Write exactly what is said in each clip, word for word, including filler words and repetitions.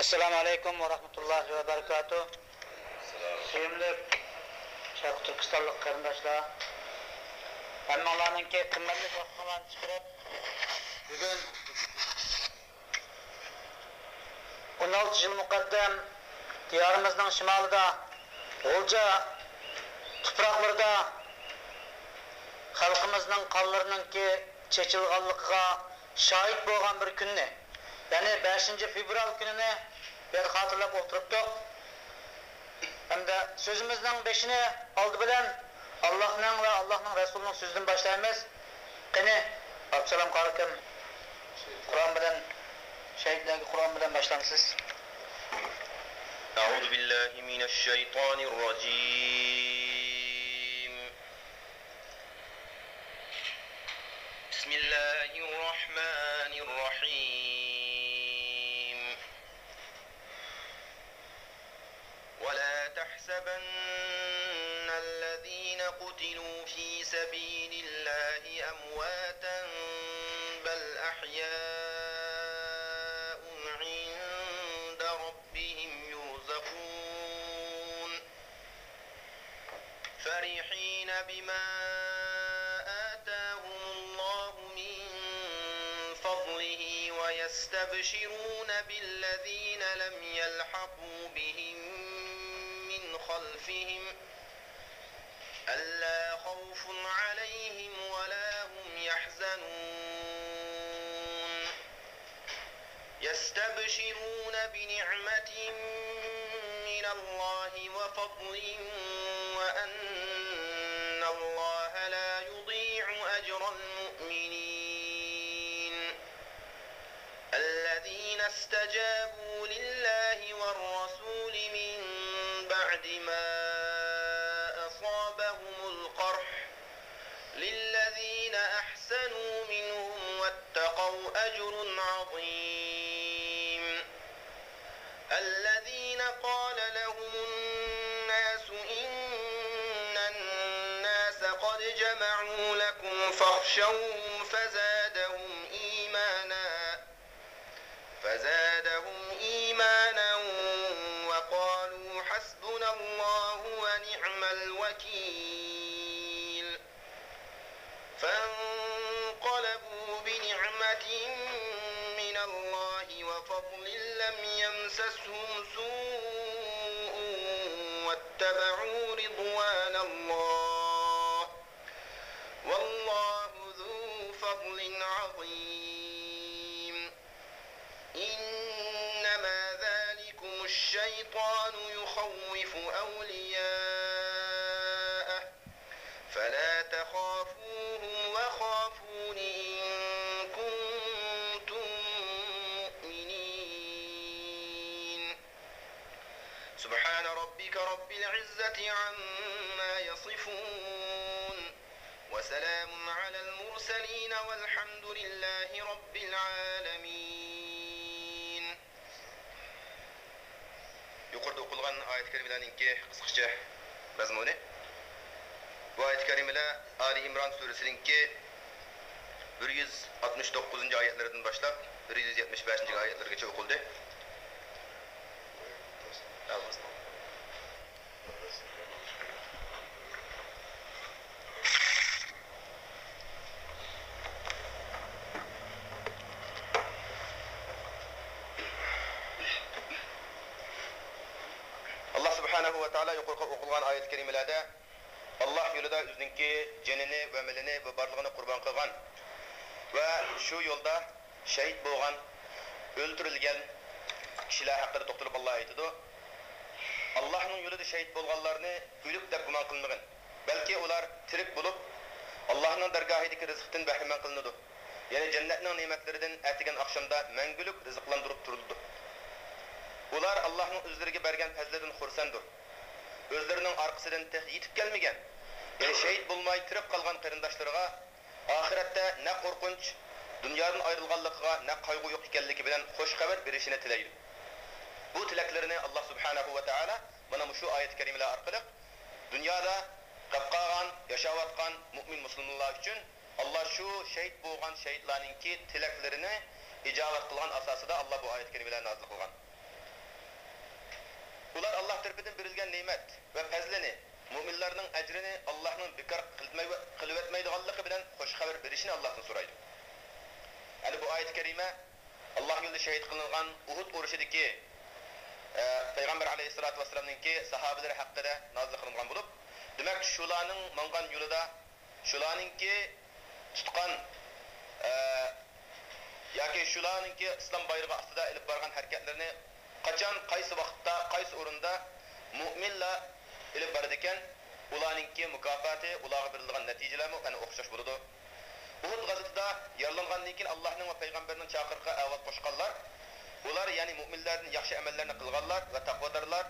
ئەسسالامۇ ئەلەيكۇم ۋە رەھمەتۇللاھى ۋە بەرىكاتۇھ. سۆيۈملۈك شەرقىي تۈركىستانلىق قېرىنداشلار، ھەممىڭلارنىڭكى قىممەتلىك ۋاقتىڭلارنى چىقىرىپ، بۈگۈن ئون ئالتە يىل مۇقەددەم دىيارىمىزنىڭ شىمالىدا، غۇلجا تۇپراقلىرىدا خەلقىمىزنىڭ قانلىرىنىڭكى چېچىلغانلىقىغا شاھىت بولغان بىر كۈننى، يەنى بەشىنچى فېۋرال كۈنىنى بۇ يەردە خاتىرىلەپ ئولتۇرۇپتۇق. ھەمدە سۆزىمىزنىڭ بېشىنى ئالدى بىلەن ئاللاھنىڭ ۋە ئاللاھنىڭ رەسۇلىنىڭ سۆزىدىن باشلايمىز. قېنى، ئابدۇسالام قارىكىم، قۇرئان بىلەن، شەھىدلەرگە قۇرئان بىلەن باشلامسىز؟ أعوذ بالله من الشيطان الرجيم. بسم الله الرحمن الرحيم. ولا تحسبن الذين قتلوا في سبيل الله أمواتا بل أحياء عند ربهم يرزقون. فرحين بما آتاهم الله من فضله ويستبشرون بالذين لم يلحقوا بهم من خلفهم ألا خوف عليهم ولا هم يحزنون. يستبشرون بنعمة من الله وفضل وأن الله لا يضيع أجر المؤمنين. الذين استجابوا لله والرسول من بعد ما أصابهم القرح للذين أحسنوا منهم واتقوا أجر عظيم. الذين قال لهم الناس إن الناس قد جمعوا لكم فاخشوهم فزادهم إيمانا، فزادهم إيمانا وقالوا حسبنا الله ونعم الوكيل. فانقلبوا بنعمة من الله وفضل لم يمسسهم سوء واتبعوا رضوان الله والله ذو فضل عظيم. إنما ذلكم الشيطان يخوف أولياءه فلا تخافوهم وخافون إن كنتم مؤمنين. سبحان ربك رب العزة عما يصفون. وسلام على المرسلين والحمد لله رب العالمين. يۇقىرىدا ئوقۇلغان ئايەت كەرىمىلەرنىڭكى قىسقىچە مەزمۇنى. بۇ ئايەت كەرىمىلەر ئالى ئىمران سۈرىسىنىڭكى بىر يۈز ئاتمىش توققۇزىنچى ئايەتلىرىدىن باشلاپ، بىر يۈز يەتمىش بەشىنچى ئايەتلىرىگىچە ئوقۇلدى. ئاللا سۇبھانەھۇ ۋە تائالا يۇقىرىقى ئوقۇلغان ئايەت كەرىمىلەردە ئاللا يولىدا ئۆزىنىڭكى جېنىنى ۋە مېلىنى ۋە بارلىقىنى قۇربان قىلغان ۋە شۇ يولدا شەھىت بولغان، ئۆلتۈرۈلگەن كىشىلەر ھەققىدە توختىلىپ ئاللا ئېيتىدۇ، ئاللانىڭ يولىدا شەھىت بولغانلارنى ئۆلۈك دەپ گۇمان قىلمىغىن، بەلكى ئۇلار تىرىك بولۇپ، ئاللانىڭ دەرگاھىدىكى رىزىقتىن بەھرىمەن قىلىنىدۇ، يەنى جەننەتنىڭ نېمەتلىرىدىن ئەتىگەن ئاخشامدا مەڭگۈلۈك رىزىقلاندۇرۇپ تۇرۇلىدۇ. ئۇلار ئاللانىڭ ئۆزلىرىگە بەرگەن پەزلىدىن خۇرسەندۇر. ئۆزلىرىنىڭ ئارقىسىدىن تېخى يېتىپ كەلمىگەن، يەنى شەھىت بولماي تىرىك قالغان قېرىنداشلىرىغا ئاخىرەتتە نە قورقۇنچ، دۇنيادىن ئايرىلغانلىقىغا نە قايغۇ يوق ئىكەنلىكى بىلەن خۇش خەۋەر بېرىشىنى تىلەيدۇ. بۇ تىلەكلىرىنى ئاللا سۇبھانەھۇ ۋە تائالا مانا مۇشۇ ئايەت كەرىمىلەر ئارقىلىق دۇنيادا قاپ قالغان، ياشاۋاتقان مۇئمىن مۇسۇلمانلار ئۈچۈن ئاللا شۇ شەھىت بولغان شەھىتلەرنىڭكى تىلەكلىرىنى ئىجابەت قىلغان ئاساسىدا ئاللا بۇ ئايەت كەرىمىلەرنى نازىل قىلغان. ئۇلار ئاللاھ تەرىپىدىن بېرىلگەن نېمەت ۋە پەزلىنى، مۆمىنلەرنىڭ ئەجرىنى ئاللاھنىڭ بىكار قىلماي-، قىلىۋەتمەيدىغانلىقى بىلەن خۇش خەۋەر بېرىشىنى ئاللاھتىن سورايدۇ. ئەنە بۇ ئايەت كەرىمە ئاللاھ يولىدا شەھىد قىلىنغان ئۇھۇد ئۇرۇشىدىكى، ئە، پەيغەمبەر ئەلەيھىسسالاتۇ ۋەسسالامنىڭكى ساھابىلىرى ھەققىدە نازىل قىلىنغان بولۇپ، دېمەك، شۇلارنىڭ ماڭغان يولىدا، شۇلارنىڭكى تۇتقان، ئە، ياكى شۇلارنىڭكى ئىسلام بايرىقى ئاستىدا ئېلىپ بارغان ھەرىكەتلىرىنى قاچان، قايسى ۋاقىتتا، قايسى ئورۇندا مۆمىنلەر ئېلىپ بارىدىكەن، ئۇلارنىڭكى مۇكاپاتى، ئۇلارغا بېرىلىدىغان نەتىجىلەرمۇ ئەنە ئوخشاش بولىدۇ. ئۇھۇد غەزۋىتىدە يارىلانغاندىن كېيىن ئاللاھنىڭ ۋە پەيغەمبىرىنىڭ چاقىرىقىغا ئاۋاز قوشقانلار، ئۇلار، يەنى مۆمىنلەردىن ياخشى ئەمەللەرنى قىلغانلار ۋە تەقۋادارلار،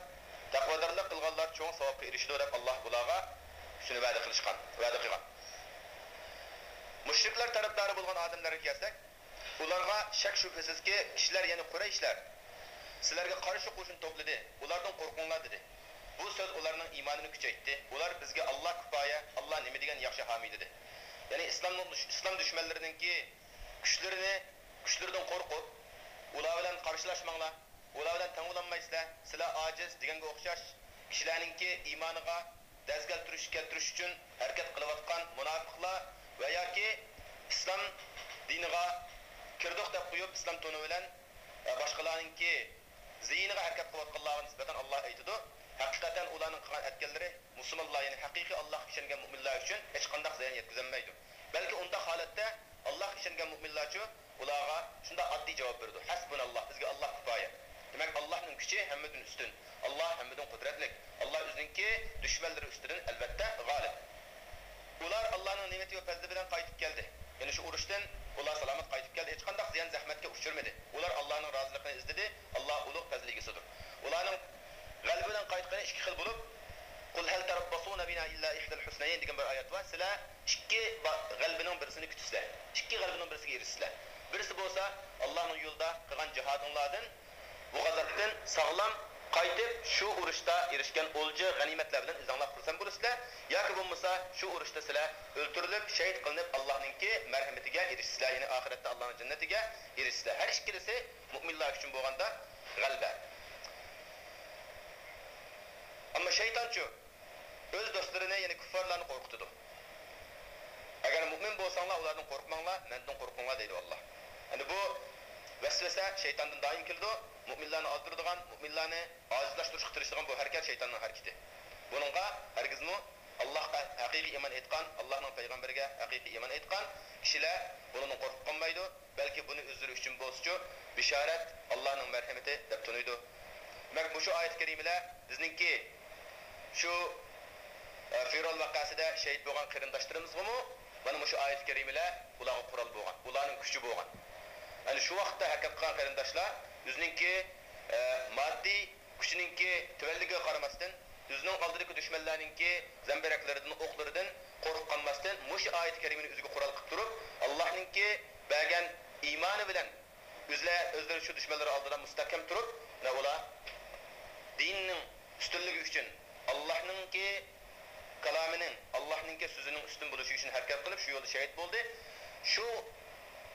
تەقۋادارلىق قىلغانلار چوڭ ساۋابقا ئېرىشىدۇ، دەپ ئاللاھ بۇلارغا شۇنى ۋەدە قىلىشقان، ۋەدە قىلغان. مۇشرىكلار تەرەپدارى بولغان ئادەملەرگە كەلسەك، ئۇلارغا شەك-شۈبھىسىزكى، كىشىلەر، يەنى قۇرەيشلەر سىلەرگە قارشى قوشۇن توپلىدى، ئۇلاردىن قورقۇڭلار، دېدى. بۇ سۆز ئۇلارنىڭ ئىمانىنى كۈچەيتتى. ئۇلار، بىزگە ئاللاھ كۇپايە، ئاللاھ نېمە دېگەن ياخشى ھامىي، دېدى. يەنى ئىسلامنىڭ، ئىسلام دۈشمەنلىرىنىڭكى كۈچلىرىنى، كۈچلىرىدىن قورقۇپ، ئۇلار بىلەن قارشىلاشماڭلار، ئۇلار بىلەن تەڭ بولالمايسىلەر، سىلەر ئاجىز، دېگەنگە ئوخشاش كىشىلەرنىڭكى ئىمانىغا دەز كەلتۈرۈش، كەلتۈرۈش ئۈچۈن ھەرىكەت قىلىۋاتقان مۇناپىقلار ۋە ياكى ئىسلام دىنىغا كىردۇق دەپ قويۇپ، ئىسلام تونى بىلەن، ئە، باشقىلارنىڭكى زىيىنىغا ھەرىكەت قىلىۋاتقانلارغا نىسبەتەن ئاللاھ ئېيتىدۇ، ھەقىقەتەن ئۇلارنىڭ قىلغان ئەتكەنلىرى مۇسۇلمانلار، يەنى ھەقىقىي ئاللاھقا ئىشەنگەن مۆمىنلەر ئۈچۈن ھېچقانداق زىيان يەتكۈزەلمەيدۇ. بەلكى ئۇنداق ھالەتتە ئاللاھقا ئىشەنگەن مۆمىنلەرچۇ ئۇلارغا شۇنداق ئاددىي جاۋاب بېرىدۇ، ھەسبۇناللاھ، بىزگە ئاللاھ كۇپايە. دېمەك، ئاللاھنىڭ كۈچى ھەممىدىن ئۈستۈن. ئاللاھ ھەممىدىن قۇدرەتلىك. ئاللاھ ئۆزىنىڭكى دۈشمەنلىرى ئۈستىدىن، ئەلۋەتتە، غالىب. ئۇلار ئاللاھنىڭ نېمىتى ۋە پەزلى بىلەن قايتىپ كەلدى. يەنى شۇ ئۇرۇشتىن ئۇلار سالامەت قايتىپ كەلدى. ھېچقانداق زىيان-زەخمەتكە ئۇچرىمىدى. ئۇلار ئاللاھنىڭ رازىلىقىنى ئىزدىدى. ئاللاھ ئۇلۇغ پەزلى ئىگىسىدۇر. ئۇلارنىڭ غەلىبە بىلەن قايتقىنى ئىككى خىل بولۇپ، قۇل ھەل تەرەببەسۇنە بىنا ئىللا ئىھدەل ھۇسنەيەين دېگەن بىر ئايەت بار. سىلەر ئىككى با-، غەلىبىنىڭ بىرسىنى كۈتىسىلەر. ئىككى غەلىبىنىڭ بىرسىگە ئېرىشىسىلەر. بىرسى بولسا ئاللاھنىڭ يولىدا قىلغان جىھادىڭلاردىن، بۇ غازاتتىن ساغلام قايتىپ، شۇ ئۇرۇشتا ئېرىشكەن ئولجا، غەنىيمەتلەر بىلەن ئۆزۈڭلار خۇرسەن بولىسىلەر. ياكى بولمىسا شۇ ئۇرۇشتا سىلەر ئۆلتۈرۈلۈپ، شەھىت قىلىنىپ، ئاللاھنىڭكى مەرھىمىتىگە ئېرىشىسىلەر، يەنى ئاخىرەتتە ئاللاھنىڭ جەننىتىگە ئېرىشىسىلەر. ھەر ئىككىلىسى مۆمىنلار ئۈچۈن بولغاندا غەلىبە. ئەمما شەيتانچۇ؟ ئۆز دوستلىرىنى، يەنى كۇففارلارنى قورقۇتىدۇ. ئەگەر مۆمىن بولساڭلار، ئۇلاردىن قورقماڭلار، مەندىن قورقۇڭلار، دەيدۇ ئاللاھ. ئەمدى بۇ ۋەسۋەسە شەيتاندىن دائىم كېلىدۇ. مۆمىنلارنى ئازدۇرىدىغان، مۆمىنلارنى ئاجىزلاشتۇرۇشقا تىرىشىدىغان بۇ ھەرىكەت شەيتاننىڭ ھەرىكىتى. بۇنىڭغا ھەرگىزمۇ ئاللاھقا ھەقىقىي ئىمان ئېيتقان، ئاللاھنىڭ پەيغەمبىرىگە ھەقىقىي ئىمان ئېيتقان كىشىلەر بۇنىڭدىن قورقۇپ قالمايدۇ. بەلكى بۇنى ئۆزلىرى ئۈچۈن بولسىچۇ، بېشارەت، ئاللاھنىڭ مەرھىمىتى دەپ تونۇيدۇ. دېمەك، مۇشۇ ئايەت كەرىمىلەر بىزنىڭكى شۇ، ئە، فىرئەۋن ۋەقەسىدە شەھىت بولغان قېرىنداشلىرىمىزغىمۇ مانا مۇشۇ ئايەت كەرىمىلەر ئۇلارغا قورال بولغان، ئۇلارنىڭ كۈچى بولغان. يەنى شۇ ۋاقىتتا ھەرىكەت قىلغان قېرىنداشلار ئۆزىنىڭكى، ئە، ماددىي كۈچىنىڭكى تۆۋەنلىكىگە قارىماستىن، ئۆزىنىڭ ئالدىدىكى دۈشمەنلەرنىڭكى زەمبىرەكلىرىدىن، ئوقلىرىدىن قورقۇپ قالماستىن، مۇشۇ ئايەت كەرىمىنى ئۆزىگە قورال قىلىپ تۇرۇپ، ئاللاھنىڭكى بەرگەن ئىمانى بىلەن ئۆزلە-، ئۆزلىرى شۇ دۇشمەنلىرى ئالدىدا مۇستەھكەم تۇرۇپ، مانا ئۇلار دىننىڭ ئۈستۈنلۈكى ئۈچۈن، ئاللاھنىڭكى كالامىنىڭ، ئاللاھنىڭكى سۆزىنىڭ ئۈستۈن بولۇشى ئۈچۈن ھەرىكەت قىلىپ، شۇ يولدا شەھىت بولدى. شۇ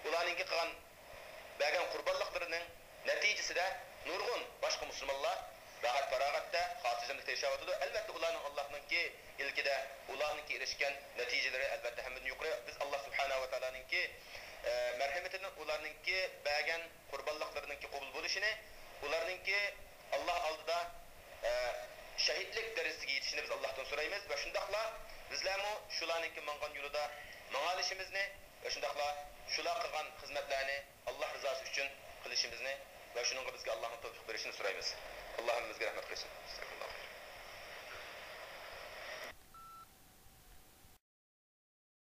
ئۇلارنىڭكى قىلغان، بەرگەن قۇربانلىقلىرىنىڭ نەتىجىسىدە نۇرغۇن باشقا مۇسۇلمانلار راھەت-پاراغەتتە، خاتىرجەملىكتە ياشاۋاتىدۇ. ئەلۋەتتە، ئۇلارنىڭ ئاللاھنىڭكى ئىلكىدە، ئۇلارنىڭكى ئېرىشكەن نەتىجىلىرى، ئەلۋەتتە، ھەممىدىن يۇقىرى. بىز ئاللاھ سۇبھانەھۇ ۋە تائالانىڭكى، ئە، مەرھىمىتىدىن، ئۇلارنىڭكى بەرگەن قۇربانلىقلىرىنىڭكى قوبۇل بولۇشىنى، ئۇلارنىڭكى ئاللاھ ئالدىدا، ئە، شەھىدلىك دەرىجىسىگە يېتىشىنى بىز ئاللاھتىن سورايمىز ۋە شۇنداقلا بىزلەرمۇ شۇلارنىڭكى ماڭغان يولىدا ماڭالىشىمىزنى ۋە شۇنداقلا شۇلار قىلغان خىزمەتلەرنى ئاللاھ رىزاسى ئۈچۈن قىلىشىمىزنى ۋە شۇنىڭغا بىزگە ئاللاھنىڭ تەۋپىق بېرىشىنى سورايمىز. ئاللاھ ھەممىمىزگە رەھمەت قىلسۇن.